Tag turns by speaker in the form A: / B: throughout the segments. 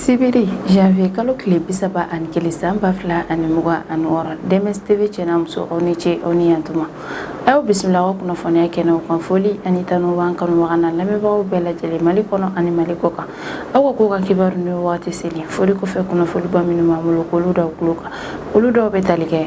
A: Sibiri janvier kalo tile 31 san 2026, DMS TV cɛ n'a muso, aw ni ce, aw ni yantuma. A y'aw bisimila aw kunnafoniya kɛnɛw kan. Foli ani tanu b'an kanubaga n'a lamɛnbagaw bɛɛ lajɛlen, Mali kɔnɔ ani Mali kɔ kan. Aw ka ko ka kibaru ni waati seli. Foli kɔfɛ, kunnafoniba minnu b'an bolo k'olu da tulo kan, olu dɔw bɛ tali kɛ: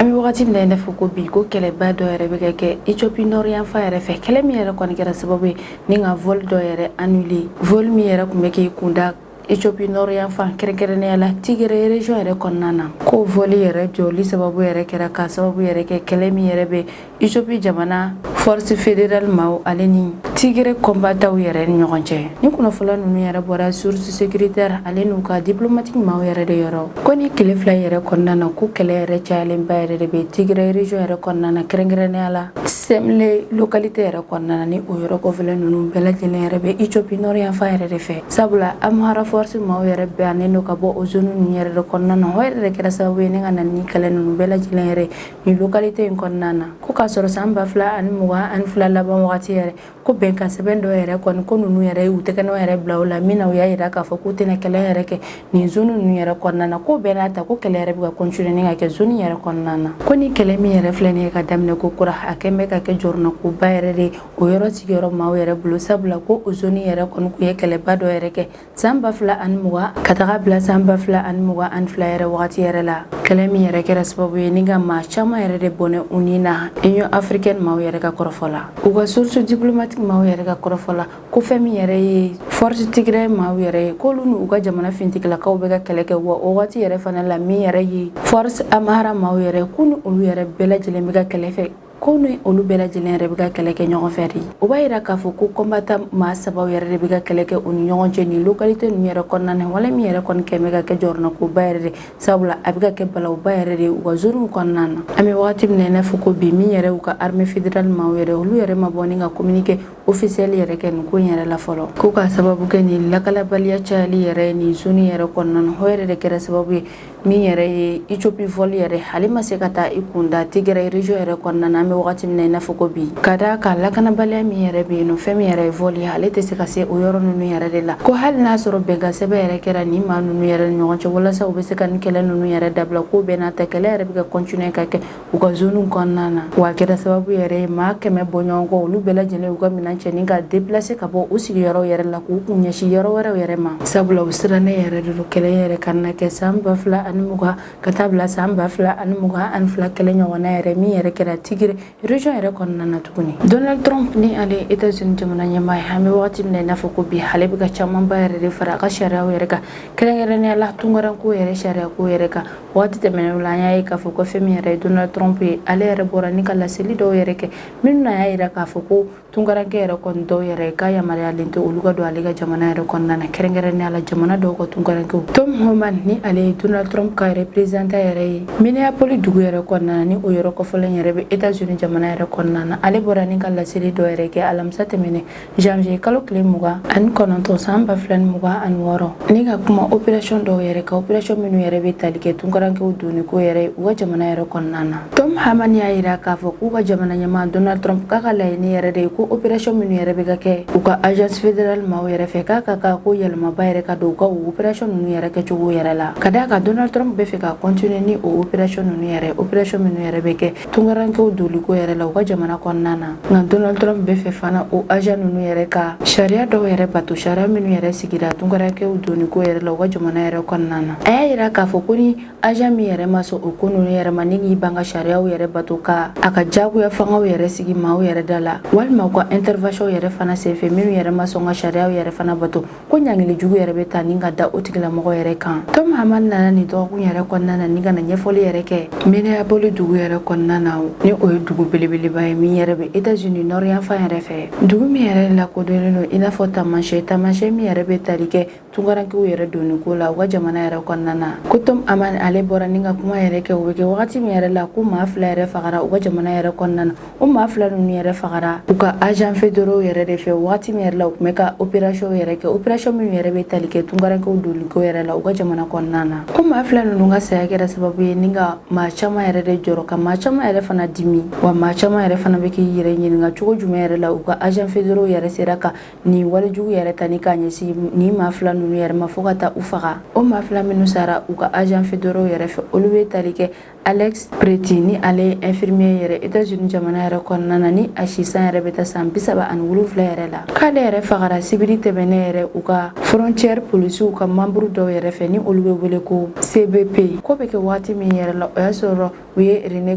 A: an bɛ wagati min na i n'a fɔ ko bi, ko kɛlɛba dɔ yɛrɛ bɛ ka kɛ Ethiopie nord yanfan yɛrɛ fɛ, kɛlɛ min yɛrɛ kɔni kɛra sababu ye ni ka vol dɔ yɛrɛ annulé, vol min yɛrɛ tun bɛ k'i kunda Ethiopie nord yanfan, kɛrɛnkɛrɛnnenya la Tigray région yɛrɛ kɔnɔna na. Ko vol yɛrɛ jɔli sababu yɛrɛ kɛra ka sababu yɛrɛ kɛ kɛlɛ min yɛrɛ bɛ Ethiopie jamana force fédérale maaw ale ni Tigray combattants yɛrɛ ni ɲɔgɔn cɛ. Ni kunnafoniya ninnu yɛrɛ bɔra source sécuritaire ale n'u ka diplomatique maaw yɛrɛ de yɔrɔ, ko ni tile 2 yɛrɛ kɔnɔna na, ko kɛlɛ yɛrɛ cayalenba yɛrɛ de bɛ Tigray région yɛrɛ kɔnɔna na, kɛrɛnkɛrɛnnenya la Semle localité yɛrɛ kɔnɔna na. Ni o yɔrɔ kɔfɛlɛ ninnu bɛɛ lajɛlen yɛrɛ bɛ Ethiopie nord yanfan yɛrɛ de fɛ, sabula Amhara force maaw yɛrɛ bannen don ka bɔ o zone ninnu yɛrɛ de kɔnɔna na. O yɛrɛ de kɛra sababu ye ne ka na ni kɛlɛ ninnu bɛɛ lajɛlen yɛrɛ ni localité in kɔnɔna na. Ko k'a sɔrɔ san 2022 laban wagati yɛrɛ, ko bɛnkan sɛbɛn dɔ yɛrɛ kɔni, ko ninnu yɛrɛ u tɛgɛnɔ yɛrɛ bila o la, min na u y'a yira k'a fɔ k'u tɛna kɛlɛ yɛrɛ kɛ nin zone ninnu yɛrɛ kɔnɔna na. Ko bɛɛ n'a ta, ko kɛlɛ yɛrɛ bɛ ka continuer ni ka kɛ zone yɛrɛ kɔnɔna na. Ko ni kɛlɛ min yɛrɛ filɛ nin ye ka daminɛ ko kura, a kɛn bɛ ka kɛ jɔrɔnakoba yɛrɛ de o yɔrɔ sigiyɔrɔ maaw yɛrɛ bolo, sabula ko o zone yɛrɛ kɔni kun ye kɛlɛba dɔ yɛrɛ kɛ san 2020 ka taga bila san 2022 yɛrɛ wagati yɛrɛ la, kɛlɛ min yɛrɛ kɛra sababu ye ni ka maa caman yɛrɛ de bɔnɛ u ni na. Union africaine maaw yɛrɛ ka kɔrɔfɔ la, u ka source diplomatique maaw yɛrɛ ka kɔrɔfɔ la, ko fɛn min yɛrɛ ye force Tigray maaw yɛrɛ ye, k'olu n'u ka jamana finitigilakaw bɛ ka kɛlɛ kɛ, wa o waati yɛrɛ fana la, min yɛrɛ ye force Amhara maaw yɛrɛ, k'u ni olu yɛrɛ bɛɛ lajɛlen bɛ ka kɛlɛ fɛ, ko ni olu bɛɛ lajɛlen yɛrɛ bɛ ka kɛlɛ kɛ ɲɔgɔn fɛ de. O b'a yira k'a fɔ ko combattant maa sabaw yɛrɛ de bɛ ka kɛlɛ kɛ u ni ɲɔgɔn cɛ nin localité ninnu yɛrɛ kɔnɔna na. Wale min yɛrɛ kɔni kɛ bɛ ka kɛ jɔrɔnakoba yɛrɛ de, sabula a bɛ ka kɛ balawuba yɛrɛ de u ka zone kɔnɔna na. An bɛ wagati min na i n'a fɔ ko bi, min yɛrɛ u ka armée fédérale maaw yɛrɛ, olu yɛrɛ ma bɔ ni ka communiqué officiel yɛrɛ kɛ nin ko in yɛrɛ la fɔlɔ, ko ka sababu kɛ nin lakalabaliya cayali yɛrɛ ye nin zone yɛrɛ kɔnɔna na. O yɛrɛ de kɛra sababu ye min yɛrɛ ye Ethiopie vol yɛrɛ, ale ma se ka taa i kunda Tigray région yɛrɛ kɔnɔna na, an bɛ wagati min na i n'a fɔ ko bi, ka d'a kan lakanabaliya min yɛrɛ bɛ yen nɔ. Fɛn min yɛrɛ ye vol ye, ale tɛ se ka se o yɔrɔ ninnu yɛrɛ de la. Ko hali n'a sɔrɔ bɛnkan sɛbɛn yɛrɛ kɛra nin maa ninnu yɛrɛ ni ɲɔgɔn cɛ walasa u bɛ se ka nin kɛlɛ ninnu yɛrɛ dabila, ko bɛɛ n'a ta, kɛlɛ yɛrɛ bɛ ka continuer ka kɛ u ka zone kɔnɔna na. Wa a kɛra sababu yɛrɛ ye maa 100 bɔ ɲɔgɔn kɔ, olu bɛɛ lajɛlen u ka minɛn cɛ ni ka déplacer ka bɔ u sigiyɔrɔ yɛrɛ la k'u kun ɲɛsin yɔrɔ wɛrɛw yɛrɛ ma, sabula u sirannen yɛrɛ de don kɛlɛ yɛrɛ ka na kɛ san 2020 ka taa bila san 2022 kɛlɛ ɲɔgɔnna yɛrɛ min yɛrɛ kɛra Tigray région yɛrɛ kɔnɔna na tuguni. Donald Trump, ni ale États-Unis jamana ɲɛmaa ye, an bɛ wagati min na i n'a fɔ ko bi, ale bɛ ka camanba yɛrɛ de fara a ka sariyaw yɛrɛ kan, kɛrɛnkɛrɛnnenya la tunkaranko yɛrɛ sariya ko yɛrɛ kan. Waati tɛmɛnenw la, an y'a ye k'a fɔ ko fɛn min yɛrɛ ye Donald Trump ye, ale yɛrɛ bɔra ni ka laseli dɔw yɛrɛ kɛ minnu na y'a yira k'a fɔ ko tunkaranke yɛrɛ kɔni dɔw yɛrɛ k'a yamaruyalen tɛ olu ka don ale ka jamana yɛrɛ kɔnɔna na, kɛrɛnkɛrɛnnenya la jamana dɔw ka tunkarankew. Tom Homan, ni ale ye Donald Trump ka représentant yɛrɛ ye Minneapolis dugu yɛrɛ kɔnɔna na, ni o yɔrɔ kɔfɔlen yɛrɛ bɛ États-Unis jamana yɛrɛ kɔnɔna na, ale bɔra ni ka laseli dɔ yɛrɛ kɛ alamisa tɛmɛnen janvier kalo tile 29 san 2026, ni ka kuma opération dɔw yɛrɛ kan, opération minnu yɛrɛ bɛ tali kɛ tunkarankew donni ko yɛrɛ u ka jamana yɛrɛ kɔnɔna na. Tom Homan y'a yira k'a fɔ k'u ka jamana ɲɛmaa Donald Trump k'a ka laɲini yɛrɛ de ye ko opération minnu yɛrɛ bɛ ka kɛ u ka agence fédérale maaw yɛrɛ fɛ, k'a ka kan ko yɛlɛmaba yɛrɛ ka don u ka o opération ninnu yɛrɛ kɛcogo yɛrɛ la, ka d'a kan Donald Trump bɛ fɛ ka continuer ni o opération ninnu yɛrɛ, opération minnu yɛrɛ bɛ kɛ tunkarankew doliko yɛrɛ la u ka jamana kɔnɔna na. Nka Donald Trump bɛ fɛ fana o agent ninnu yɛrɛ ka sariya dɔw yɛrɛ bato, sariya minnu yɛrɛ sigira tunkarankew donniko yɛrɛ la u ka jamana yɛrɛ kɔnɔna na. A y'a yira k'a fɔ ko ni agent min yɛrɛ ma sɔn o ko ninnu yɛrɛ ma, ni k'i ban ka sariyaw yɛrɛ bato, ka a ka jagoya fangaw yɛrɛ sigi maaw yɛrɛ da la, walima u ka intervention yɛrɛ fana senfɛ, minnu yɛrɛ ma sɔn ka sariyaw yɛrɛ fana bato, ko ɲangili jugu yɛrɛ bɛ ta ni ka da o tigilamɔgɔ yɛrɛ kan. Tom Homan nana nin dɔgɔkun yɛrɛ kɔnɔna na ni ka na ɲɛfɔli yɛrɛ kɛ Minneapolis dugu yɛrɛ kɔnɔna na, ni o ye dugu belebeleba ye min yɛrɛ bɛ États-Unis nord yanfan yɛrɛ fɛ, dugu min yɛrɛ lakodɔnnen don i n'a fɔ taamasiyɛn min yɛrɛ bɛ tali kɛ tunkarankew yɛrɛ donni ko la u ka jamana yɛrɛ kɔnɔna na. Ko Tom Homan ale bɔra ni ka kuma yɛrɛ kɛ, o bɛ kɛ wagati min yɛrɛ la ko maa 2 yɛrɛ fagara u ka jamana yɛrɛ kɔnɔna na. O maa 2 ninnu yɛrɛ fagara u ka agent fédéraux yɛrɛ de fɛ, wagati min yɛrɛ la u tun bɛ ka opération yɛrɛ kɛ, opération minnu yɛrɛ bɛ tali kɛ tunkarankew donni ko yɛrɛ la u ka jamana kɔnɔna na. Ko maa 2 fila ninnu ka saya kɛra sababu ye ni ka maa caman yɛrɛ de jɔrɔ, ka maa caman yɛrɛ fana dimi, wa maa caman yɛrɛ fana bɛ k'i yɛrɛ ɲininka cogo jumɛn yɛrɛ la u ka agent fédéraux yɛrɛ sera ka nin walejugu yɛrɛ ta ni k'a ɲɛsin nin maa fila ninnu yɛrɛ ma fo ka taa u faga. O maa fila minnu sara u ka agent fédéraux yɛrɛ fɛ, olu bɛ tali kɛ Alex Pretti, ni ale ye infirmier yɛrɛ États-Unis jamana yɛrɛ kɔnɔna na, ni a si san yɛrɛ bɛ taa san 37 yɛrɛ la, k'ale yɛrɛ fagara sibiri tɛmɛnen yɛrɛ u ka frontière polisiw ka membre dɔw yɛrɛ fɛ, ni olu bɛ wele ko CBP. Ko bɛ kɛ waati min yɛrɛ la, o y'a sɔrɔ u ye Renee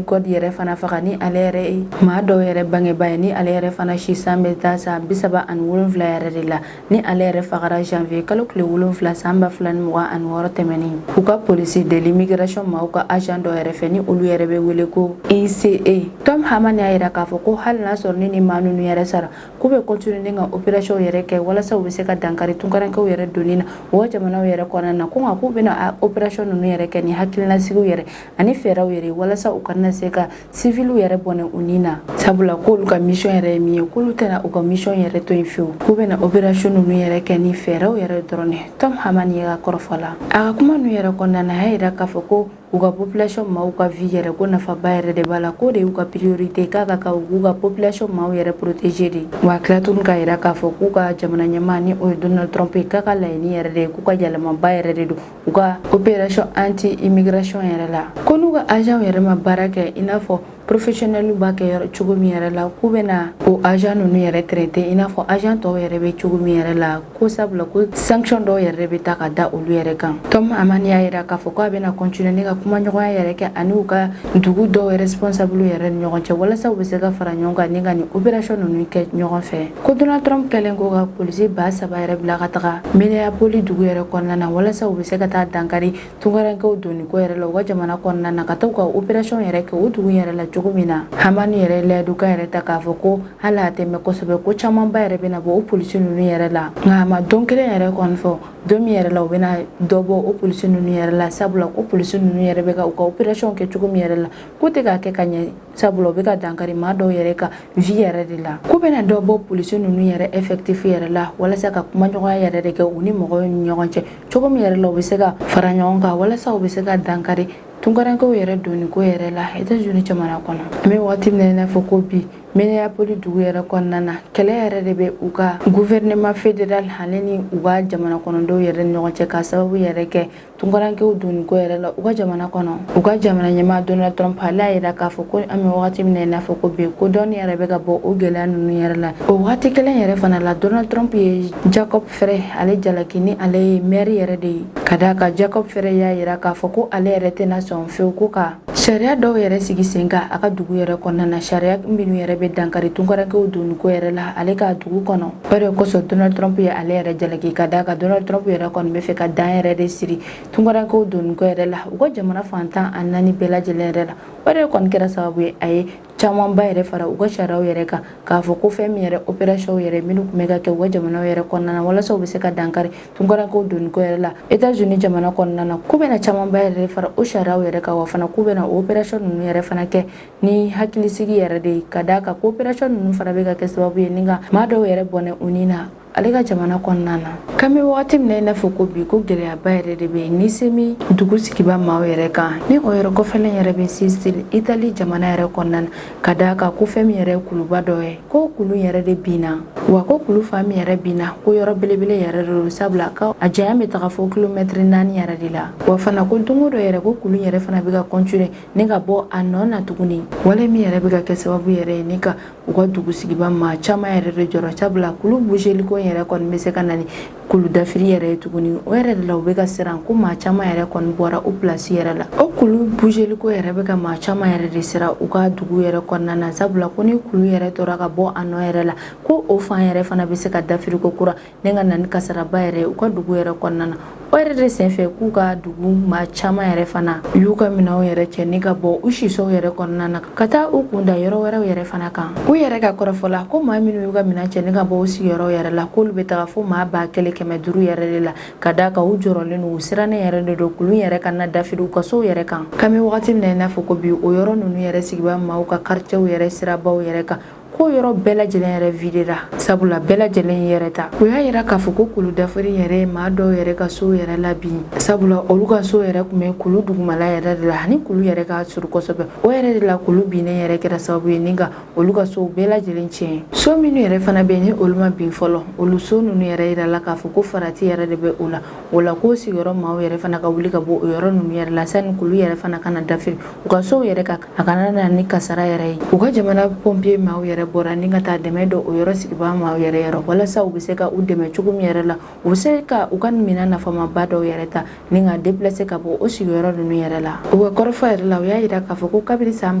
A: Good yɛrɛ fana faga, ni ale yɛrɛ ye maa dɔw yɛrɛ bangebaa ye, ni ale yɛrɛ fana si san bɛ taa san 37 yɛrɛ de la, ni ale yɛrɛ fagara janvier kalo tile 7 san 2026 tɛmɛnen u ka police de l'immigration maaw ka agent dɔ yɛrɛ fɛ, ni olu yɛrɛ bɛ wele ko ICE. Tom Homan y'a yira k'a fɔ ko hali n'a sɔrɔ ni maa ninnu yɛrɛ sara, k'u bɛ continuer ni ka opération yɛrɛ kɛ walasa u bɛ se ka dankari tunkarankew yɛrɛ donni na u ka jamanaw yɛrɛ kɔnɔna na, ko nka k'u bɛna opération ninnu yɛrɛ kɛ ni hakililasigiw yɛrɛ ani fɛɛrɛw yɛrɛ walasa u kana se ka siviliw yɛrɛ bɔnɛ u ni na, sabula k'olu ka mission yɛrɛ ye min ye, k'olu tɛna u ka mission yɛrɛ to yen fiyewu, k'u bɛna opération ninnu yɛrɛ kɛ ni fɛɛrɛw yɛrɛ dɔrɔn de. Tom Homan ye ka kɔrɔfɔ la, a ka kuma ninnu yɛrɛ kɔnɔna na, a y'a yira k'a fɔ ko u ka population maaw ka vie yɛrɛ, ko nafaba yɛrɛ de b'a la, k'o de y'u ka priorité, k'a ka kan u k'u ka population maaw yɛrɛ protéger de. Wa tila tuguni k'a yira k'a fɔ k'u ka jamana ɲɛmaa, ni o ye Donald Trump ye, k'a ka laɲini yɛrɛ de ye k'u ka yɛlɛmaba yɛrɛ de don u ka opération anti immigration yɛrɛ la, ko n'u ka agent yɛrɛ ma baara kɛ i n'a fɔ professionnel b'a kɛ yɔrɔ cogo min yɛrɛ la, k'u bɛna o agent ninnu yɛrɛ traiter i n'a fɔ agent tɔw yɛrɛ bɛ cogo min yɛrɛ la, ko sabula ko sanction dɔw yɛrɛ bɛ ta ka da olu yɛrɛ kan. Tom Homan y'a yira k'a fɔ k'a bɛna continuer ni ka kumaɲɔgɔnya yɛrɛ kɛ ani u ka dugu dɔw responsable yɛrɛ ni ɲɔgɔn cɛ walasa u bɛ se ka fara ɲɔgɔn kan ni ka nin opération ninnu kɛ ɲɔgɔn fɛ. Ko Donald Trump kɛlen ko ka polisi 3000 yɛrɛ bila ka taga Minneapolis dugu yɛrɛ kɔnɔna na walasa u bɛ se ka taa dankari tunkarankew donni ko yɛrɛ la u ka jamana kɔnɔna na, ka taa u ka opération yɛrɛ kɛ o dugu yɛrɛ la cogo min na. Homan yɛrɛ layidukan yɛrɛ ta k'a fɔ ko hali a tɛ mɛn kosɛbɛ, ko camanba yɛrɛ bɛna bɔ o polisi ninnu yɛrɛ la, nka a ma don kelen yɛrɛ kɔni fɔ don min yɛrɛ la u bɛna dɔ bɔ o polisi ninnu yɛrɛ la, sabula ko polisi ninnu yɛrɛ bɛ ka u ka opération kɛ cogo min yɛrɛ la, k'u tɛ k'a kɛ ka ɲɛ, sabula u bɛ ka dankari maa dɔw yɛrɛ ka vie yɛrɛ de la, k'u bɛna dɔ bɔ polisi ninnu yɛrɛ effectif yɛrɛ la walasa ka kumaɲɔgɔnya yɛrɛ de kɛ u ni mɔgɔw ni ɲɔgɔn cɛ cogo min yɛrɛ la, u bɛ se ka fara ɲɔgɔn kan walasa u bɛ se ka dankari tunkarankew yɛrɛ donni ko yɛrɛ la États-Unis jamana kɔnɔ. An bɛ waati min na i n'a fɔ ko bi, Minneapolis dugu yɛrɛ kɔnɔna na, kɛlɛ yɛrɛ de bɛ u ka gouvernement fédéral ale ni u ka jamana kɔnɔdenw yɛrɛ ni ɲɔgɔn cɛ, ka sababu yɛrɛ kɛ tunkarankew donni ko yɛrɛ la u ka jamana kɔnɔ. U ka jamana ɲɛmaa Donald Trump, ale y'a yira k'a fɔ ko an bɛ wagati min na i n'a fɔ ko bi, ko dɔɔni yɛrɛ bɛ ka bɔ o gɛlɛya ninnu yɛrɛ la. O waati kelen yɛrɛ fana la, Donald Trump ye Jacob Frey ale jalaki, ni ale ye maire yɛrɛ de ye, ka d'a kan Jacob Frey y'a yira k'a fɔ ko ale yɛrɛ tɛna sɔn fewu ko ka sariya dɔw yɛrɛ sigi sen kan a ka dugu yɛrɛ kɔnɔna na, sariya minnu yɛrɛ bɛ dankari tunkarankew donni ko yɛrɛ la ale ka dugu kɔnɔ. O de kosɔn Donald Trump ye ale yɛrɛ jalaki, ka d'a kan Donald Trump yɛrɛ kɔni bɛ fɛ ka dan yɛrɛ de siri tunkarankew donni ko yɛrɛ la u ka jamana fan 14 bɛɛ lajɛlen yɛrɛ la. O de kɔni kɛra sababu ye a ye camanba yɛrɛ fara u ka sariyaw yɛrɛ kan, k'a fɔ ko fɛn min yɛrɛ opération yɛrɛ minnu tun bɛ ka kɛ u ka jamanaw yɛrɛ kɔnɔna na walasa u bɛ se ka dankari tunkarankew donni ko yɛrɛ la États-Unis jamana kɔnɔna na, k'u bɛna camanba yɛrɛ fara o sariyaw yɛrɛ kan, wa fana k'u bɛna opération ninnu yɛrɛ fana kɛ ni hakilisigi yɛrɛ de ye, ka d'a kan ko opération ninnu fana bɛ ka kɛ sababu ye ni ka maa dɔw yɛrɛ bɔnɛ u ni na ale ka jamana kɔnɔna na. K'an bɛ wagati min na i n'a fɔ ko bi, ko gɛlɛyaba yɛrɛ de bɛ yen Niscemi dugu sigiba maaw yɛrɛ kan, ni o yɔrɔ kɔfɛlen yɛrɛ bɛ Sicile, Itali jamana yɛrɛ kɔnɔna na, ka d'a kan ko fɛn min yɛrɛ ye kuluba dɔ ye, ko kulu yɛrɛ de binna, wa ko kulu fan min yɛrɛ binna, ko yɔrɔ belebele yɛrɛ de don, sabula ko a janya bɛ taga fo kilomɛtiri 4 yɛrɛ de la. Wa fana ko don o don yɛrɛ, ko kulu yɛrɛ fana bɛ ka continuer ni ka bɔ a nɔ na tuguni, wale min yɛrɛ bɛ ka kɛ sababu yɛrɛ ye ni ka u ka dugu sigiba maa caman yɛrɛ de jɔrɔ, sabula kulu bougeliko yɛrɛ kɔni bɛ se ka na ni kulu dafiri yɛrɛ ye tuguni. O yɛrɛ de la u bɛ ka siran, ko maa caman yɛrɛ kɔni bɔra o place yɛrɛ la. O kulu bougeliko yɛrɛ bɛ ka maa caman yɛrɛ de siran u ka dugu yɛrɛ kɔnɔna na, sabula ko ni kulu yɛrɛ tora ka bɔ a nɔ yɛrɛ la, ko o fan yɛrɛ fana bɛ se ka dafiri ko kura ni ka na ni kasaraba yɛrɛ ye u ka dugu yɛrɛ kɔnɔna na. O yɛrɛ de senfɛ k'u ka dugu maa caman yɛrɛ fana y'u ka minɛnw yɛrɛ cɛ ni ka bɔ u sisow yɛrɛ kɔnɔna na ka taa u kun da yɔrɔ wɛrɛw yɛrɛ fana kan. U yɛrɛ ka kɔrɔfɔ la, ko maa minnu y'u ka minɛn cɛ ni ka bɔ u sigiyɔrɔ yɛrɛ la, k'olu bɛ taga fo maa 1500 yɛrɛ de la, ka d'a kan u jɔrɔlen don, u sirannen yɛrɛ de don kulu yɛrɛ kana dafiri u ka sow yɛrɛ kan. K'an bɛ wagati min na i n'a fɔ ko bi, o yɔrɔ ninnu yɛrɛ sigiba maaw ka quartier yɛrɛ sirabaw yɛrɛ kan, ko yɔrɔ bɛɛ lajɛlen yɛrɛ videra. Sabula bɛɛ lajɛlen yɛrɛ ta. U y'a yira k'a fɔ ko kulu dafiri yɛrɛ ye maa dɔw yɛrɛ ka so yɛrɛ labin, sabula olu ka so yɛrɛ tun bɛ kulu dugumala yɛrɛ de la ani kulu yɛrɛ ka surun kosɛbɛ. O yɛrɛ de la, kulu binnen yɛrɛ kɛra sababu ye ni ka olu ka sow bɛɛ lajɛlen tiɲɛ. So minnu yɛrɛ fana bɛ ni olu ma bin fɔlɔ, olu so ninnu yɛrɛ yirala k'a fɔ ko farati yɛrɛ de bɛ o la. O la, ko sigiyɔrɔ maaw yɛrɛ fana ka wuli ka bɔ o yɔrɔ ninnu yɛrɛ la sani kulu yɛrɛ fana kana dafiri u ka sow yɛrɛ kan, a kana na ni kasara yɛrɛ ye. U ka jamana pompier maaw yɛrɛ bɔra ni ka taa dɛmɛ don o yɔrɔ sigibaa maaw yɛrɛ yɔrɔ, walasa u bɛ se ka u dɛmɛ cogo min yɛrɛ la, u bɛ se ka u ka minɛn nafamaba dɔw yɛrɛ ta ni ka déplacer ka bɔ o sigiyɔrɔ ninnu yɛrɛ la. U ka kɔrɔfɔ yɛrɛ la, u y'a yira k'a fɔ ko kabini san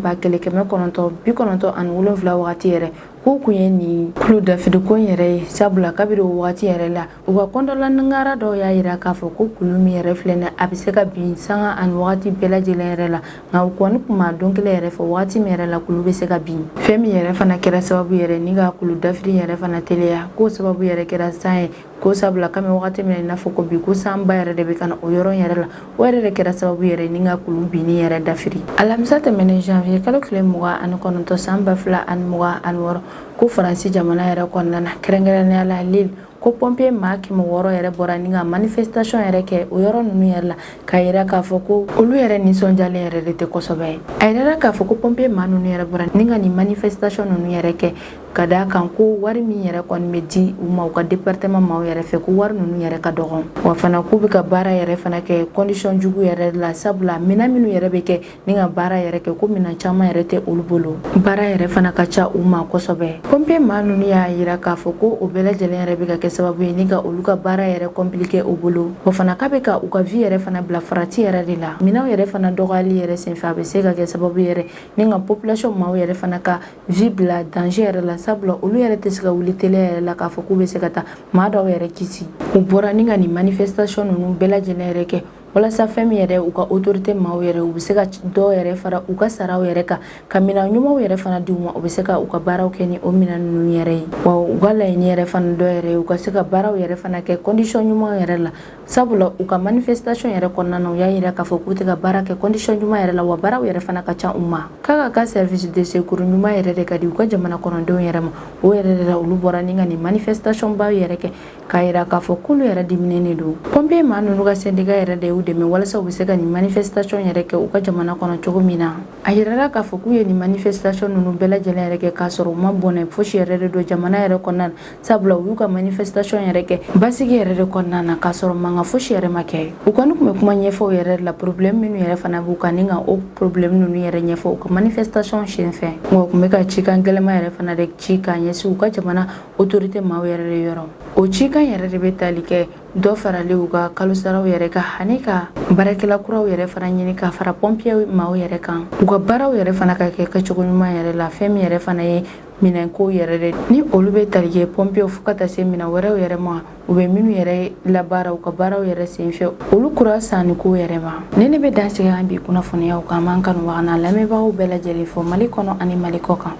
A: 1997 wagati yɛrɛ, k'u kun ye nin kulu dafiriko yɛrɛ ye, sabula kabini o wagati yɛrɛ la, u ka kɔndɔlangara dɔw y'a yira k'a fɔ ko kulu min yɛrɛ filɛ nin, a bɛ se ka bin sanga ani wagati bɛɛ lajɛlen yɛrɛ la. Nka u kɔni tun ma don kelen yɛrɛ fɔ wagati min yɛrɛ la kulu bɛ se ka bin. Fɛn min yɛrɛ fana kɛra sababu yɛrɛ ni ka kulu dafiri yɛrɛ fana teliya, k'o sababu yɛrɛ kɛra san ye, ko sabula kami wagati min i n'a fɔ ko bi, ko sanba yɛrɛ de bɛ ka na o yɔrɔ yɛrɛ la. O yɛrɛ de kɛra sababu yɛrɛ ni ka kulu binni yɛrɛ dafiri. Alamisa tɛmɛnen, janvier kalo tile 29 san 2026, ko Faransi jamana yɛrɛ kɔnɔna na, kɛrɛnkɛrɛnnenya la Lille, ko pompier maa 600 yɛrɛ bɔra ni ka manifestation yɛrɛ kɛ o yɔrɔ ninnu yɛrɛ la, k'a yira k'a fɔ ko olu yɛrɛ nisɔndiyalen yɛrɛ de tɛ kosɛbɛ. A yirala k'a fɔ ko pompier maa ninnu yɛrɛ bɔra ni ka nin manifestation ninnu yɛrɛ kɛ ka d'a kan ko wari min yɛrɛ kɔni bɛ di u ma u ka département maaw yɛrɛ fɛ, ko wari ninnu yɛrɛ ka dɔgɔn. Wa fana, k'u bɛ ka baara yɛrɛ fana kɛ condition jugu yɛrɛ la, sabula minɛn minnu yɛrɛ bɛ kɛ ni ka baara yɛrɛ kɛ, ko minɛn caman yɛrɛ tɛ olu bolo, baara yɛrɛ fana ka ca u ma kosɛbɛ. Pompier maa ninnu y'a yira k'a fɔ ko o bɛɛ lajɛlen yɛrɛ bɛ ka kɛ sababu ye ni ka olu ka baara yɛrɛ compliqué u bolo. O fana k'a bɛ ka u ka vie yɛrɛ fana bila farati yɛrɛ de la. Minɛnw yɛrɛ fana dɔgɔyali yɛrɛ senfɛ, a bɛ se ka kɛ sababu yɛrɛ ni ka population maaw yɛrɛ fana ka vie bila danger yɛrɛ la, sabula olu yɛrɛ tɛ se ka wuli teliya yɛrɛ la k'a fɔ k'u bɛ se ka taa maa dɔw yɛrɛ kisi. U bɔra ni ka nin manifestation ninnu bɛɛ lajɛlen yɛrɛ kɛ walasa fɛn min yɛrɛ, u ka autorité maaw yɛrɛ, u bɛ se ka dɔw yɛrɛ fara u ka saraw yɛrɛ kan, ka minɛn ɲumanw yɛrɛ fana di u ma, u bɛ se ka u ka baaraw kɛ ni o minɛn ninnu yɛrɛ ye. Wa u ka laɲini yɛrɛ fana dɔ yɛrɛ ye u ka se ka baaraw yɛrɛ fana kɛ condition ɲuman yɛrɛ la, sabula u ka manifestation yɛrɛ kɔnɔna na, u y'a yira k'a fɔ k'u tɛ ka baara kɛ condition ɲuman yɛrɛ la, wa baaraw yɛrɛ fana ka ca u ma. K'a ka service de secours ɲuman yɛrɛ de ka di u ka jamana kɔnɔdenw yɛrɛ ma. O yɛrɛ de la, olu bɔra ni ka nin manifestation ba yɛrɛ kɛ k'a yira k'a fɔ k'olu yɛrɛ diminen don. Pompier maa ninnu ka syndicat yɛrɛ de y'u dɛmɛ walasa u bɛ se ka nin manifestation yɛrɛ kɛ u ka jamana kɔnɔ cogo min na. A yirala k'a fɔ k'u ye nin manifestation ninnu bɛɛ lajɛlen yɛrɛ kɛ k'a sɔrɔ u ma bɔnɛ fosi yɛrɛ de don jamana yɛrɛ kɔnɔna na, sabula u y'u ka manifestation yɛrɛ kɛ basigi yɛrɛ de kɔnɔna na, k'a sɔrɔ mankan fosi yɛrɛ ma kɛ. U kɔni tun bɛ kuma ɲɛfɔw yɛrɛ de la, problème minnu yɛrɛ fana b'u kan, ni ka o problème ninnu yɛrɛ ɲɛfɔ u ka manifestation senfɛ. Wa u tun bɛ ka cikan gɛlɛma yɛrɛ fana de ci k'a ɲɛsin u ka jamana autorité maaw yɛrɛ de yɔrɔ. O cikan yɛrɛ de bɛ tali kɛ dɔ farali u ka kalosaraw yɛrɛ kan, ani ka baarakɛla kuraw yɛrɛ fana ɲini ka fara pompier maaw yɛrɛ kan, u ka baaraw yɛrɛ fana ka kɛ kɛcogo ɲuman yɛrɛ la. Fɛn min yɛrɛ fana ye minɛnkow yɛrɛ de, ni olu bɛ tali kɛ pompier fo ka taa se minɛn wɛrɛw yɛrɛ ma, u bɛ minnu yɛrɛ labaara u ka baaraw yɛrɛ senfɛ, olu kura sanniko yɛrɛ ma. Ni ne bɛ dan sigi an bi kunnafoniyaw kan. An b'an kanubaga n'a lamɛnbagaw bɛɛ lajɛlen fɔ Mali kɔnɔ ani Mali kɔ kan.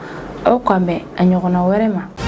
A: Aw k'an bɛn a ɲɔgɔnna wɛrɛ ma.